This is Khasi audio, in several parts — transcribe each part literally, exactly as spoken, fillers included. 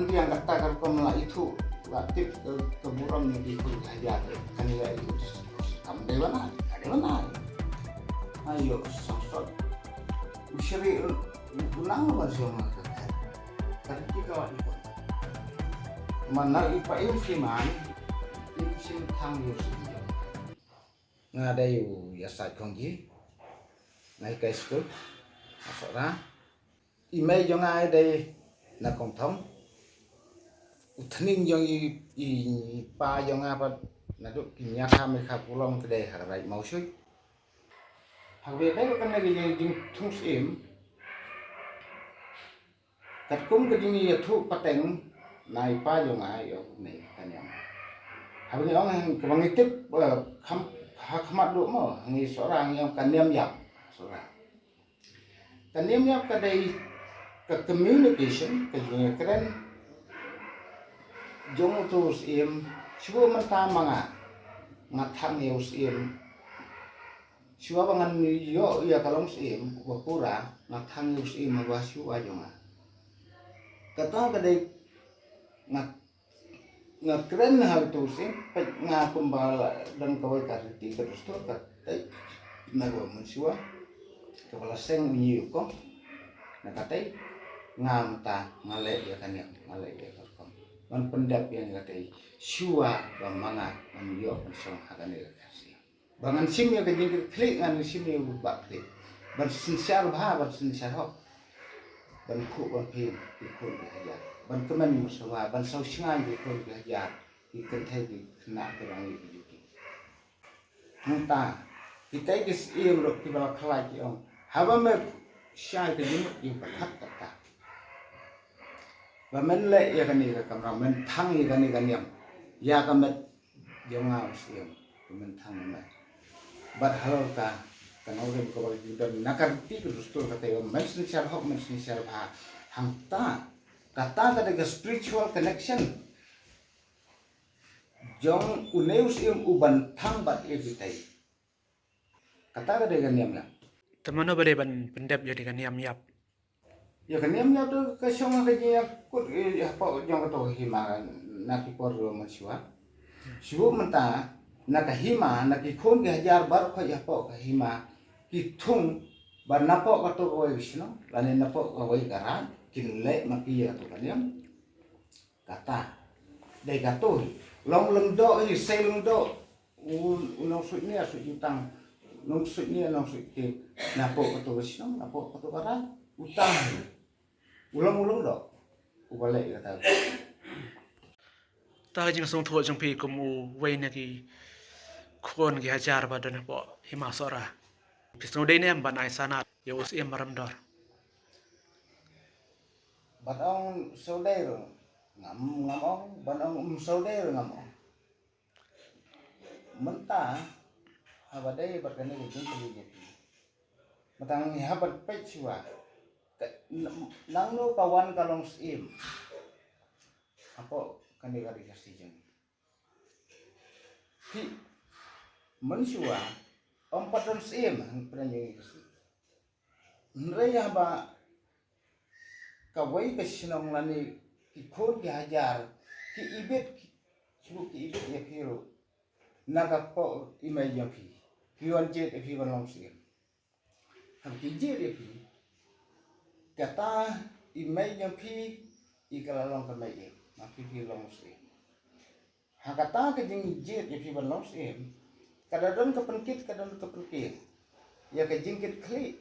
Ïa kata ka rukom la ithuh, la tip ka, ka burom ne ki khun ki hajar. Kan ïa ithuh kam dei ban ai, kam dei ban ai. Ayo, sangsot. U shri u nang ban shong ka. Kan ki ka wa ikon. Mana i pa im siman, im sim thang yo si. Nga dei u ïa Sait Khongji. Nga hikai skul. Nga Sohra. I mei jong nga dei na Kongthong. U thning jong i, i pa jong nga pat naduh ki Mya Kha Me Kha Kulong ka dei ha Raid Mawsui. Ha kaba dei kane ka jingthung syiem. Katkum ka jingïathuh pateng na i pa jong nga ïa u mei ka niam. Haba ngi ong kaba ngi tip, eh, kham, ha khmat duh mo, ngi Sohra ngi ong ka niam ïap. Sohra. Ka niam ïap ka dei ka communication, ka jingïakren jong uto u syiem, shuwa mynta ma nga, nga thang ïa u syiem. Shuwa ba ngan ïoh ïa ka long syiem, ba pura, nga thang ïa u syiem, ba shuwa jong nga. Kata ka dei nga Nga kren ha uto u syiem, peit nga kumba la don kawei ka riti ka dustur ka tei. Na kawei mynshuwa kaba la seng u ñiewkong. Na katei nga mynta nga leh ïa ka niam, nga leh ïa ka rukom ban pyndep ïa katei. Shuwa ba ma nga ngan ïoh ban shong ha kane ka syiem. Ba ngan shim ïa ka jingkitkhlieh, ngan shim ïa u ba khlieh. Ban synshar bha, ban synshar hok. Ban khuh ban phim ki khun ki hajar. Ban kmen ïa u sawa, ban saw shngaiñ ki khun ki hajar. Ki kynthei ki khynnah ki rangi ki juti. Hangta kitei ki syiem ruh kiba la khlaiñ ki ong, haba me shai ka jingmut ïa u pyrkhat kata. Ba men leh ïa kane ka kamram, men thang ïa kane ka niam. Ïa ka met jong nga u syiem, ka men thang ïa me. Bad halor ka, ka nongrim kaba ki don na ka riti ka dustur kata ïa men synshar hok, men synshar bha. Hangta kata ka dei ka spiritual connection jong une u syiem u ban thang bad ïa kitei. Kata ka dei ka niam ïap. Te mano ba dei ban pyndep ïa ka niam ïap? Ïa ka niam ïap te ka shong ha ka jingïakut, eh, hapoh jong kato ka hima na ki por ruh mynshuwa. Shuwa mynta na ka hima, na ki khun ki hajar baroh khoit hapoh ka hima ki thung ba napoh kato kawei ka shnong lane napoh kawei ka raid kin leh ma ki ïa kato ka niam. Kata dei kato hi. Long lyngdoh hi, sei lyngdoh. U, u nongsuid ne, suid jutang. Nongsuid ne, nongsuid ktien. Napoh kato ka shnong, napoh kato ka raid. Utang hi. U long, u lyngdoh. U ba leh kata. Ta ka jingsngewthuh jong phi kum uwei na ki khun ki hajar ba don hapoh hima Sohra, phi sngewdei ne em ban ai sanad ïa u syiem Maramdor? Ban ong sngewdei ruh ngam, ngam ong, ban ong ym sngewdei ruh ngam ong. Mynta haba dei bad kane ka jingkylli jong phi, mynta ngi hap ban peit shuwa. Ka, n-, nangno ka wan ka long syiem hapoh kane ka ri Khasi jong ngi? Phi, mynshuwa ym pat don syiem hapdeng jong ngi Khasi. Hynrei haba kawei ka shnong lane ki khun ki hajar ki ibit, ki, shu ki ibit ïa phi ruh na ka poh i mei jong phi, ki wan jied ïa phi ban long syiem. Haba ki jied ïa phi, kata i mei jong phi i ka la long ka mei im, ma phi phi long syiem. Ha kata ka jingjied ïa phi ban long syiem, ka da don ka pynkit, ka don ka pynkit ïa ka jingkitkhlieh.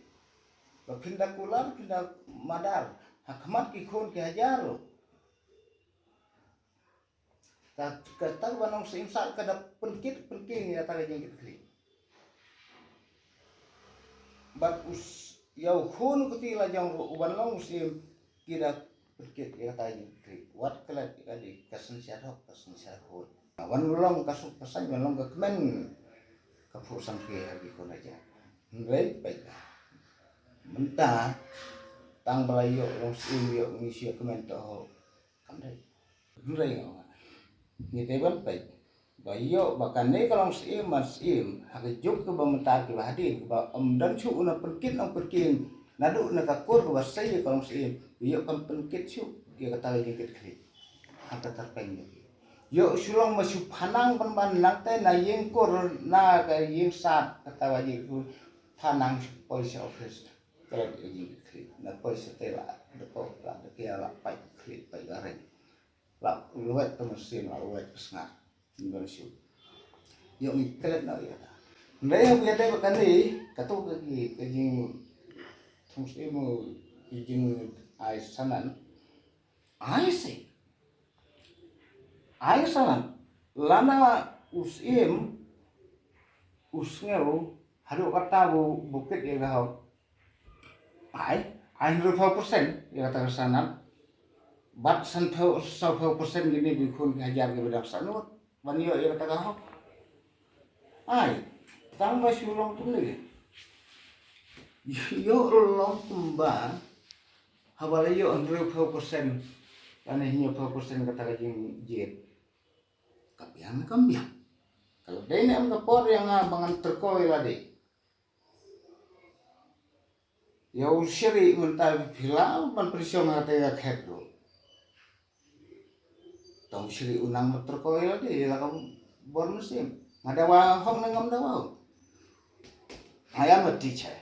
Ba phin da kular, phin da madar ha khmat ki khun ki hajar ruh. Ka, kata ka ban long syiem sah ka da pynkit pynking ïa kata ka jingkitkhlieh. Bad u s-, ïa u khun u kti la jong ruh u ban long u syiem ki da pynkit ïa kata ka jingkitkhlieh. Wat klet ïa ka dei ka synshar hok, ka synshar khun. Wan long ka suk ka saiñ, wan long ka kmen ka phuh samrkhie ha ki khun hajar. Hynrei peit, mynta tang ba la ïoh long syiem, ïoh ngi shu ïa kmen to ho. Kam dei. Hynrei nga ong, ngi dei ban peit ba ïoh ba kane ka long syiem ban syiem ha ka juk kaba mynta kiba hadien, kaba ym don shuh u nongpynkit nongpynkien naduh na ka kur kaba sei ïa ka long syiem, ba ïoh kam pynkit shuh ïa kata ka jingkitkhlieh. Ha ka tyrpeng jong ki. Ïoh shu long ma shu phanang ban ban nangta na ïing kur na ka ïing sad kata ba jingkut phanang shu poi sha office. Klet ïa jingkhlieh na poi sha te la da poi la da kia la pait khlieh pait la reng. La luwet ka mynsiem la luwet ka sngap. Ngan shu ïoh ngi klet na ïa ta. Ndai ha ïa dei ba kane ka tu ka ki ka jing thung siem u ki jing ai sanan. Ai si. Ai sanan. Lana u siem u sngew haduh kata bu bukit ïa ka hok. Ai, ai hynriewphew percent ïa kata ka sanan. Bad sanphew sawphew percent kine ki khun ki hajar ki ba dang sahnud ban ïoh ïa kata ka hok. Ai, tang ba shu long kumne. Ïoh long kumba haba la ïoh hynriewphew percent lane hynñiewphew percent kata ka jingjied. Ka biang ne kam biang. Ka la dei ne em ka por ïa nga ba ngan tyrkhong ïa lade. Ïa u Shri mynta phi lah ban pynshong ha kata ka khet ruh. Tang u Shri u nang ban tyrkhong ïa lade ïa la ka bor mynsiem. Nga dawa hok ne ngam dawa. I am a teacher.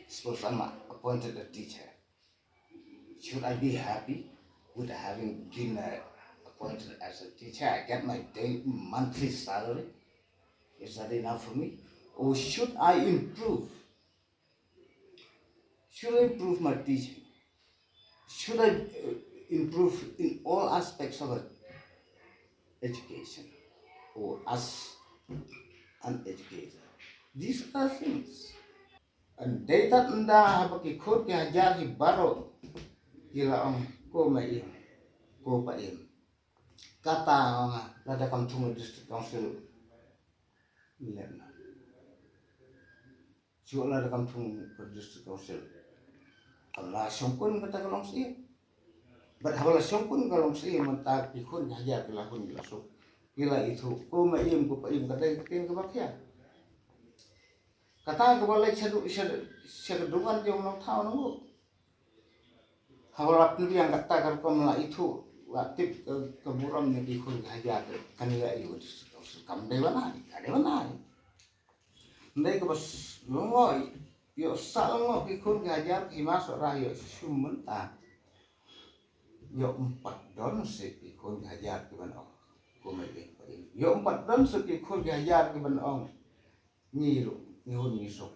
Suppose I'm appointed a teacher. Should I be happy with having been uh, appointed as a teacher? I get my day monthly salary. Is that enough for me? Or should I improve? Should I improve my teaching? Should I uh, improve in all aspects of it? Education? Or as an educator? These are things. Ynda tat ynda haba ki khun ki hajar hi baroh ki la ong ko ma im, ko pa im. Kata ong lada kam thung district council. Lem na. Shu lada kam thung district council. Kam la shongkun kata ka long sih. Bad haba la shongkun ka long sih mynta ki khun ki hajar ki la hun ki la suk. Ki la ithuh ko ma im ko pa im ka dei ka ktien kaba khia. Kata kaba leit sha du sha sha ka dungan jong nongthaw nongbuk. Haba la pynbiang kata ka rukom la ithuh la tip ka burom ne ki khun ki hajar kane la ïoh kam dei ban ai ka dei ban ai. Ndei kaba lyngngoh ïoh sah lyngngoh ki khun ki hajar ki hima Sohra ïoh shim mynta. Ïoh ym pat don seh ki khun ki hajar ki ban ong. Kumne ïoh ym pat don seh ki khun ki hajar ki ban ong. Ngi ruh ngi hun ngi suk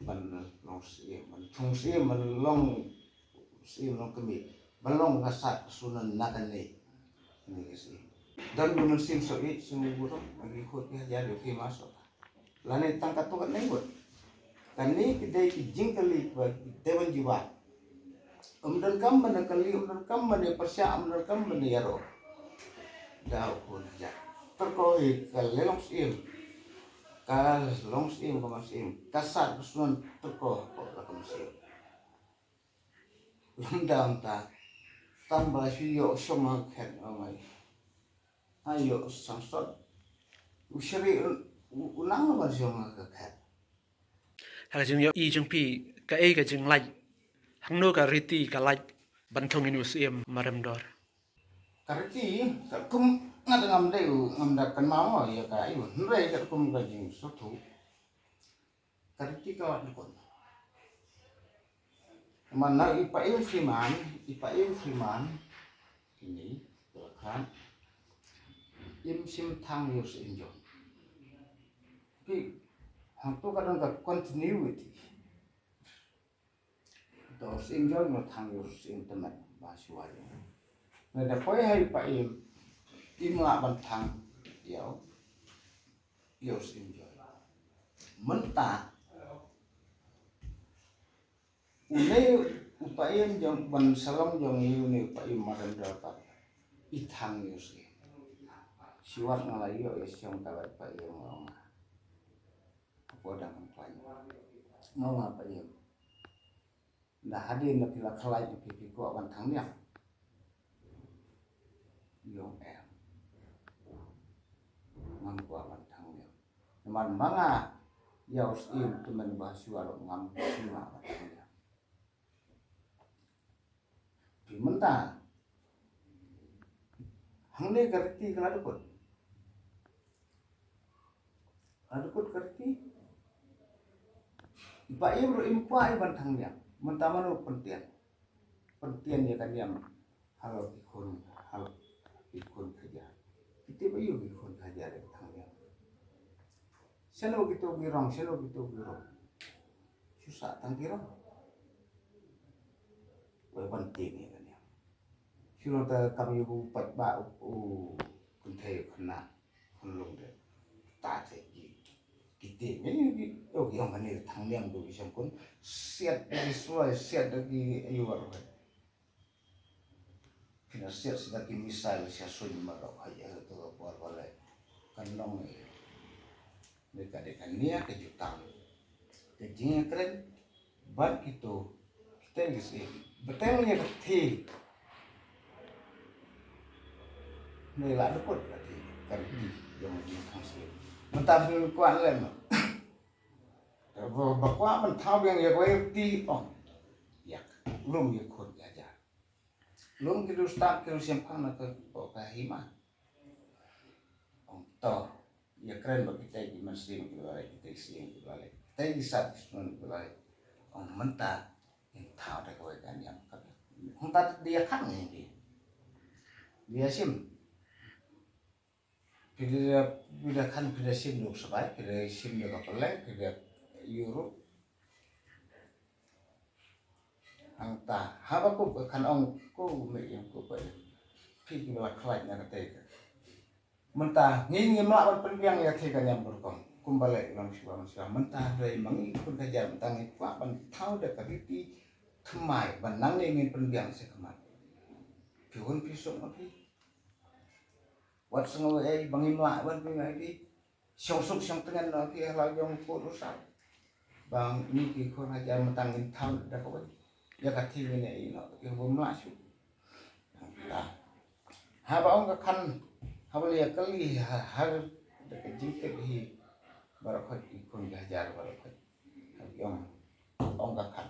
ban long siem ban thung siem ban long siem long kmie ban long ka sat ka sunan na kane. Ngi siem dan ban siem so i siem burom ngi khot ki hajar ïoh ki ma so. Lane tang katto katne ngut. Kane ki dei ki jingkylli ba ki dei ban jubab. Ym donkam ban da kylli, ym donkam ban da pyrshah, ym donkam ban da ïaroh. Da u khun hajar. Tyrkhong hi ka long siem. Ka long siem ka mynsiem. Ka sat ka sunan tyrkhong hapoh la ka mynsiem. Lymda mynta tang ba shu ïoh shong ha ka khet, oh my. Ha ïoh sangsot. U Shri u nang ban shong ha ka khet. Ha ka jingïohi jong phi kaei ka jinglait, hangno ka riti ka lait ban thung ïa u Syiem Maremdor? Ka riti katkum nga da ngam dei u ngam da kynmaw ïa ka ïa u hynrei katkum ka jingsngewthuh. Ka riti ka lait na kut. Namar i Paiem Freeman, i Paiem Freeman kine ka la khan im shym thang ïa u Syiem John. Ki hangto ka don ka continuity. To u Syiem John ma thang ïa u Syiem Tymmen ba shuwa ïa. Nga da poi ha i Paiem im lah ban thang ïa u ïa u Syiem John. Mynta une u Paiem jong ban salong jong i une u Paiem Maremdor pat i thang ïa u Syiem. Shuwa nga la ïoh ïa shong ka la Paiem nga ong nga. Hapoh dang kan twain nga ong nga Paiem. Da hadien da phi la khlaiñ phi phi kwah ban thang niam. Ïong em. Ngam kwah ban thang niam. Namar ma nga ïa u Syiem Tymmen ba shuwa ruh ngam sngewbha ban thang niam. Phi mynta Hangne ka riti ka la dkut. Ka la dkut ka riti. Ba im ruh im kwah i ban thang niam. Mynta mano pyntian. Pyntian ïa ka niam. Halor ki khun, halor ki khun ka hajar. Ki tip aïu ki khun ka hajar ïa ka thang niam. Shano kito ki rong, shano kito ki rong. Shu sah tang ki rong. Wei ban tieng ïa ka niam. Shu long ta kam ïa u pat ba u, u kynthei u khynnah. Khun long de. Ta te ki. Ki tieng ïa ki. Ïa ki ong kane thang niam du ki shang kun. Siat da ki suai, siat da ki ayu war. Phin ïa siat sida ki missile sha suiñ baroh ha ïa ka por ba leh. Kan long ne ka dei ka nia ka jutang. Ka jingïakren bad kito kita ki sih. Beteng nia ka thi. Ne la dukut ka thi. Ka riti jong jingthang sih. Mynta phin kwah lem. Ba kwah ban thaw biang ïa ka riti ong. Ïa lum ïa khun ïa jar. Lum ki dustad ki ruh shemphang na ka, ka hima. Ong to, ïa kren ba kitai ki mynsiem ki ba leh, kitai ki siem ki ba leh, kitai ki sat ki snun ki ba leh. Ong mynta in thaw da kawei ka niam ka. Hong ta dia khang ni ki. Dia sim. Phi da, phi da khan, phi da sim duk sabai, phi da sim da ka peleng, phi da yuru. Hangta haba kup ka khan ong ku me ïa ku pa ïa phi ki la khlaiñ na ka te ka. Mynta ngi ngim lah ban pynbiang ïa thei ka niam burkong. Kumba leh long shiwa long shiwa mynta hynrei ma ngi khun ka jar mynta ngi kwah ban thaw da ka riti thymmai ban nangne ngin pynbiang sha khmat. Phi hun phi suk ma phi. Wat sngew ei ba ngim lah ban pynbiang ïa phi. Shong suk shong tngen noh phi ha la jong u pud u sat. Ba ngi ki khun hajar mynta ngin thaw da kawei. Ïa ka thing ngin ïa ïeh noh ki bym lah shuh. Haba ong ka khan haba la ïa kylli ha, ha da ka jingtip hi. Baroh khoit ki khun ki hajar baroh khoit. Ha ki ong, ong ka khan.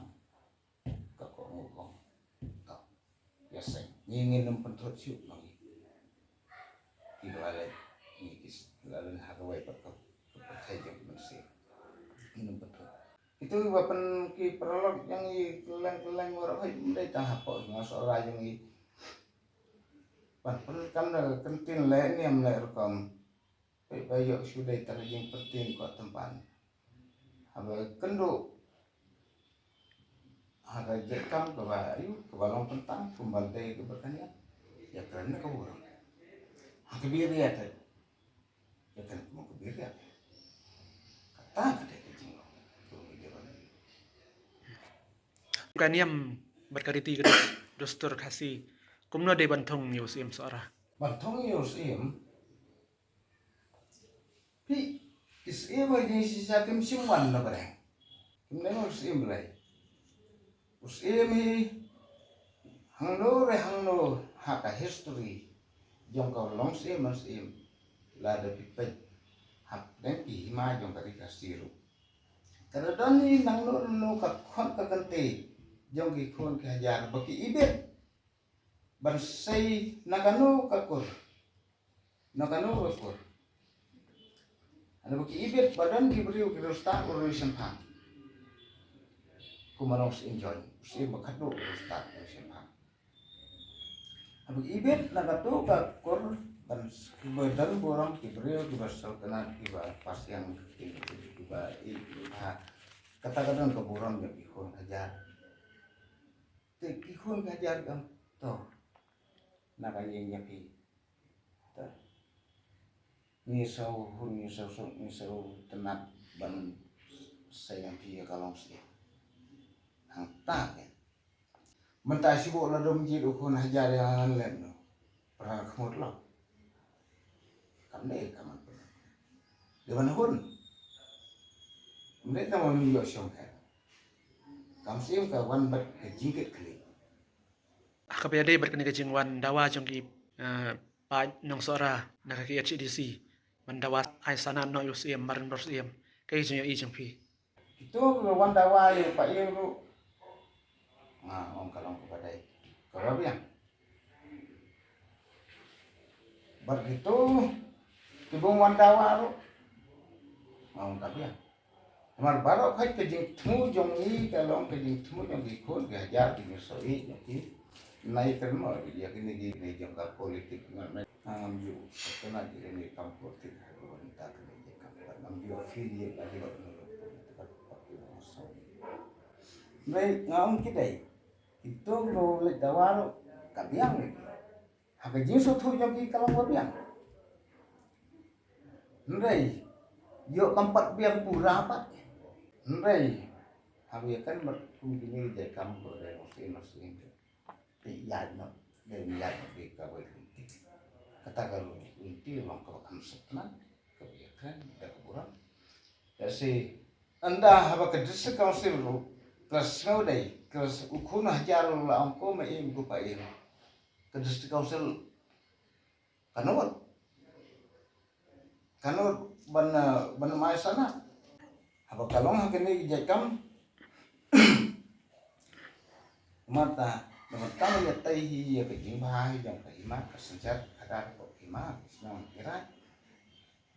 Ka ko ngu ko. To. Ïa seng. Ngi ngin nym pynthut shuh ma ngi. Ki la leh ngi ki la leh ha kawei pat ka pyrthei jong ki mynsiem. Ngin nym pynthut. Kitu kiba pyn ki paralok jong ngi kylleng kylleng baroh hi ym dei tang hapoh Hima Sohra jong ngi. Ban pyn kam da ka kyntien leh niam leh rukom. Peit ba ïoh shu dei tang ka jingpyntien ko tympan. Haba kynduh ha ka jingkam kaba ayu kaba long kyntang kumba dei kaba kane. Ïa kren na ka burom. Ha ka biria te. Ïa kren kumba ka biria. Kata ka dei ka jinglong. Ka niam bad ka riti ka dustur Khasi. Kumno dei ban thung ïa u Syiem Sohra. Ban thung ïa u Syiem. Phi, ki Syiem hi shisha kim shym wan na bneng. Kim dei u Syiem Blei. U Syiem hi hangno re hangno ha ka history jong ka long Syiem man Syiem. Lada phi peit hapdeng ki hima jong ka ri Khasi ruh. Ka da don hi nangno nangno ka khon ka kynti jong ki khun ki hajar ba ki ibit. Ban sei na kano ka kur. Na kano ka kur. Haba ki ibit ba don ki briew ki riewstad u riewshemphang. Kumno u Syiem John, u Syiem ba khadduh u riewstad u riewshemphang. Haba ki ibit na kato ka kur ban kiba don burom ki briew kiba sngewtynnat kiba pasiang ki kiba ïeit kiba ha. Kata ka don ka burom jong ki khun hajar. Te ki khun ka hajar kam to. Na ka ïing jong phi. To. Ngi sngewhun ngi sngewsuk ngi sngewtynnat ban sei jong phi ïa ka long Syiem. Hangta ke. Mynta shu buh la dum jied u khun hajar ïa ngan lem no. Pra khmut lo. Kam dei kam. Dei ban hun. Ym dei tang ban ïoh shong kher. Kam Syiem ka wan bad ka jingkit khlieh. Ha kaba ïadei bad kane ka jingwan dawa jong ki, eh, paid Nongsohra na ka K H A D C ban dawa ai sanad noh ïa u Syiem, Madan Bor Syiem. Kaei ka jingïohi jong phi? Kito kiba wan dawa ïa u paid ruh. Nga ong ka long kaba dei kaba biang. Bad kito ki bym wan dawa ruh, nga ong ka biang. Namar baroh khoit ka jingthmu jong ngi ka long ka jingthmu jong ki khun ki hajar ki nongsoh ïeit jong ki. Nai kren mo ïa kine ki ne jong ka politik nga ngam ju kena ji kine kam politik ha ka bynta kine ki kam ngam ju affiliate lagi bad ngi politik ka parti nongsoh. Nai nga ong ki dei kito ki leit dawa ruh ka biang lagi. Ha ka jingsngewthuh jong ki ka long ba biang. Hynrei ïoh kam pat biang pura pat. Hynrei ha ka ïa kan mat kum kine ki jait kam ko dei mos in mos in. Te ïaid noh dei ïaid noh dei ka bai lynti. Kata ka lynti long kaba kham suk nan kaba ïa kan da ka burom. Te si ynda haba ka district council ruh ka la sngew dei ka la u khun hajar ruh la ong ko ma im ko pa im. Ka district council ka nud ka nud ban ban mai sana. Haba ka long ha kane ka jait kam mata da ban tang ïa tai hi ïa ka jingbha hi jong ka hima ka synshar ka khadar ka hima ka shnong ki raid.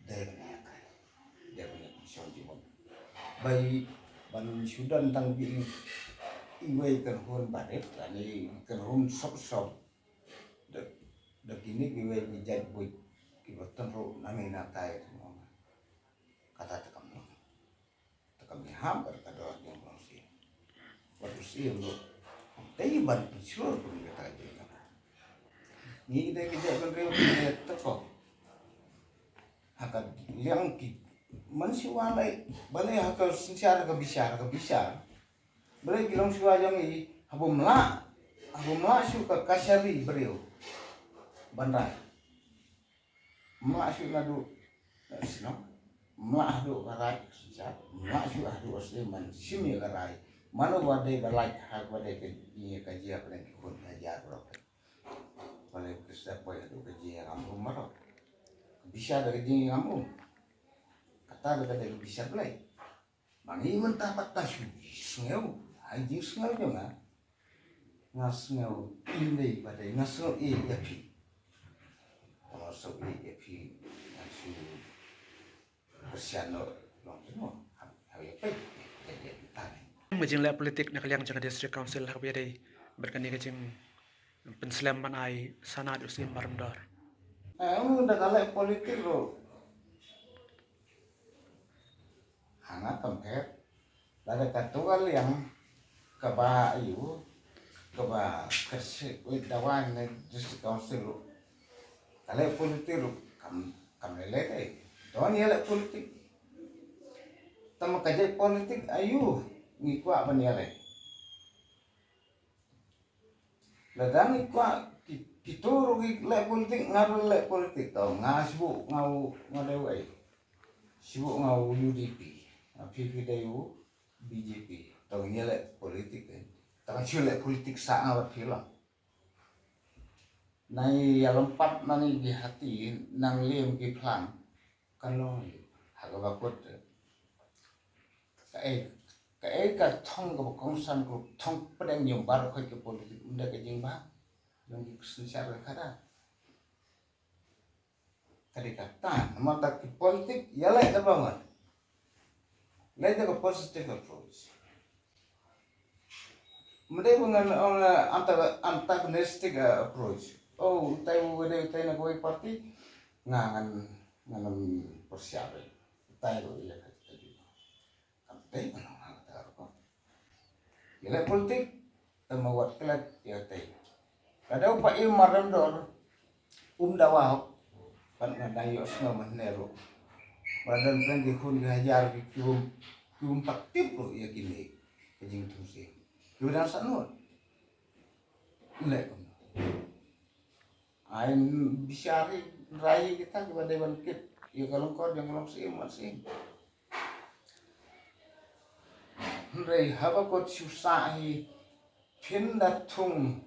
Dei ban ïa kai dei ban ïa shong jingmut bai ban shu don tang bi iwei kan hun barit lane kan hun sop sop. Da da kine kiwei ki jait buit kiba tynruh na ngi na tai. Kata te kam long te kam ïahap bad ka dor jong u Syiem. Wat u Syiem ruh te ban pynshlur pynbitar jong ka. Ngi dei ki jait bynriew ki dei tyrkhong ha ka liang ki man shuwa lei balei ha ka synshar ha ka bishar ha ka bishar. Balei ki longshuwa jong ngi haba mlah haba mlah shu ka kashari briew ban rai. Mlah shu naduh shnong mlah haduh ka rai ka synshar mlah shu haduh ka sdei man shim ïa ka rai. Mano ba dei ba lait ha ba dei ka jia ka jia pdeng ki khun ka jia ka rok. Balei ka step boy haduh ka jia ngam rum maro. Ka bishar da ka jia ngam rum. Kata da ka dei ka bishar Blei. Ba ngi mynta pat ta shu sngew ha jingsngew jong nga. Nga sngew im dei ba dei nga sngew ïeit ïa phi. Nga sngew ïeit ïa phi nga shu pyrshah noh long jong nga. Ha ïa phi ïa ïa ta. Ka jingleh politik na ka liang jong ka district council ha kaba ïadei bad kane ka jingpynslem ban ai sanad u Syiem Barumdor. Em da ka leh politik ruh. Hanga kam pher lada ka tu ka liang kaba ayu kaba ka sik wei dawa na district council ruh. Ka leh politik ruh kam kam leh leh dei. Don ïa leh politik. Tama ka jait politik ayu ngi kwah ban ïa leh. Lada ngi kwah ki- kito ruh ki leh politik nga ruh leh politik tau nga sibuk nga u- nga dei u ai sibuk nga u U D P nga phi phi dei u B J P tau ngi leh politik eh tau ngi leh politik sa nga wat phi lang. Nai ïa lompat nani ki hati nang lem ki phlang. Kan long ha kaba kut ka ei ka ei ka thong kaba kongsan ka thong pdeng ïa bar khoi ka politik ynda ka jingbha ïa ka synshar ka khadar. Ka dei kata namar ta ki politik ïa leh da ba ngan leh da ka positive approach. Mdei ba ngan ong antagonistic approach. Oh utai u dei utai na kawei party nga ngan ngan pyrshah utai ro ïa ka. Kam tei ba nang hang ta ko. Ïa leh politik tama wat klet ïa tei. Ka dei u pa im marem dor um dawa hok. Pat nga dang ïoh sngew man ne ruh. Ba don pynki khun ki hajar ki kiwum kiwum pat tip ruh ïa kine ka jingthung si. Kiwum dang sanu. Leh kum. Ai bishar hi rai hi kita kiba dei ban kit ïa ka longkor jong ka long syiem wan syiem. Hynrei haba kot shu sah hi phin da thung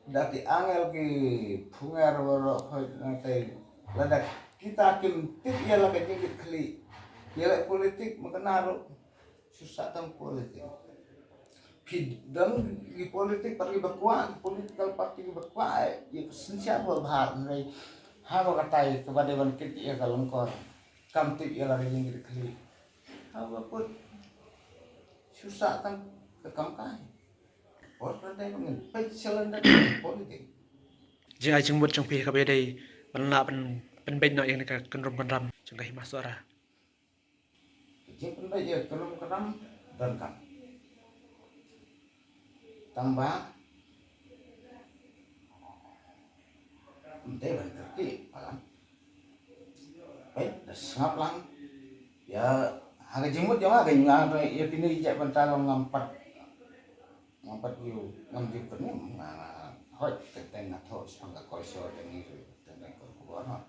da ki angel ki phunger baroh khoit na tei lada kita kim tip ïa la ka jingkit khlieh ïa la politik ma kane ruh shu sah tang politik. Phi don ki politik party ba kwah, ki political party ba kwah, eh, ïa ka synshar ba bha, hynrei haba katai kaba dei ban kit ïa ka lyngkor, kam tip ïa la ri jingkit khlieh. Haba put shu sah tang ka kam kai. Por ka dei ban ngin peit sha lyndet politik. Jingai jingmut jong phi kaba dei ban lah ban pynbeit noh ïa kane ka kynrum kynram jong ka Hima Sohra. Ka jingpynbeit ïa ka kynrum kynram donkam. Tang ba ym dei ban kyrkieh palat. Peit da sngap lang. Ïa, ha ka jingmut jong nga, nga ïa kine ki jait bynta long ngam pat, ngam pat ïoh, ngam ju kynmaw, nga, nga hoi teng teng nga thoh shaphang ka korsor jong ngi ruh, teng teng kor khubor noh.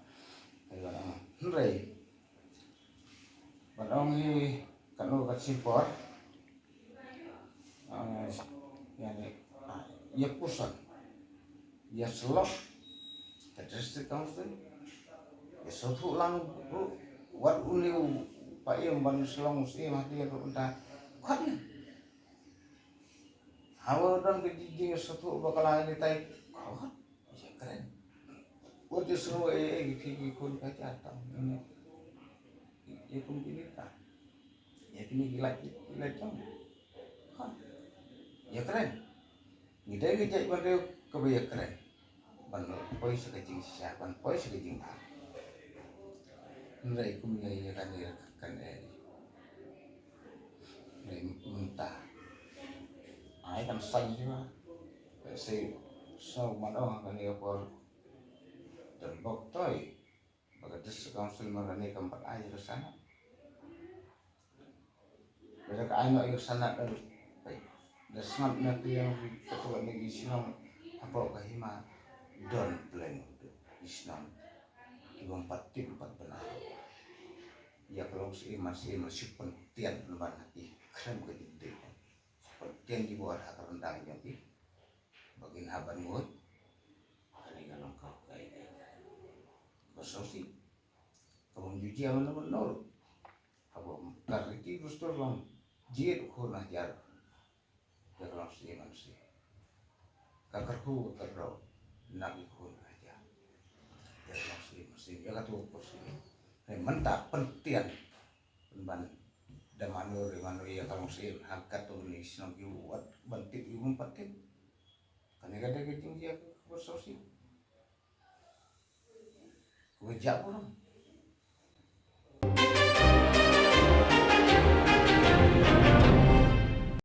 Hynrei ban ong hi katno ka shipor. Ah, ïa ni, ah, ïa puson, ïa shlok ka District Council, ïa sngewthuh lang ruh wat une u paiem ban shlong u syiem ha tiar ruh, ynda khot ïa, haba don ka jing, jingsngewthuh bakla ïa tai, khot. Ïa kren. Wat ïa sngew ei ei, ki phi ki khun ka jar tam. Ïa kum kine ka, ïa kine ki lait, ki lait tam. Ha. Ïa kren. Ngi dei ka jaitbynriew kaba ïa kren. Ban poi sha ka jingshisha, ban poi sha ka jingbha. Hynrei kumne ïa kane, kane. Hynrei mynta ai kan saiñ shuwa. Lehse sngewbha ban ong ha kane ka por don bok toi ba ka District Council markane kam pat ai ïa ka sanad. Lada ka ai noh ïa ka sanad, da sngap na ka liang katto katne ki shnong hapoh ka hima, don pleng ki shnong ki bym pat tip, bym pat bna. Ïa ka long syiem man syiem la shu pyntian pynban ha ki khlem ka jingtip. Pyntian ki bor ha ka ryndang jong ki ba kin hap ban ngoi. Kane ka long ka, ka, ka, ka sngewsih kaba ym ju jia mano mano ruh. Haba ka riti dustur long jied khun hajar. Ïa ka long syiem man syiem. Ka kyrkhu ka kyrdoh na ki khun hajar. Ïa ka long syiem man syiem, ïa katu ka por syiem. Hynrei mynta pyntian pynban da mano re mano ïa ka long syiem ha katto katne ki shnong, ki wat ban tip, ki bym pat tip. Kane ka dei ka jingjia kaba sngewsih, kaba jah burom.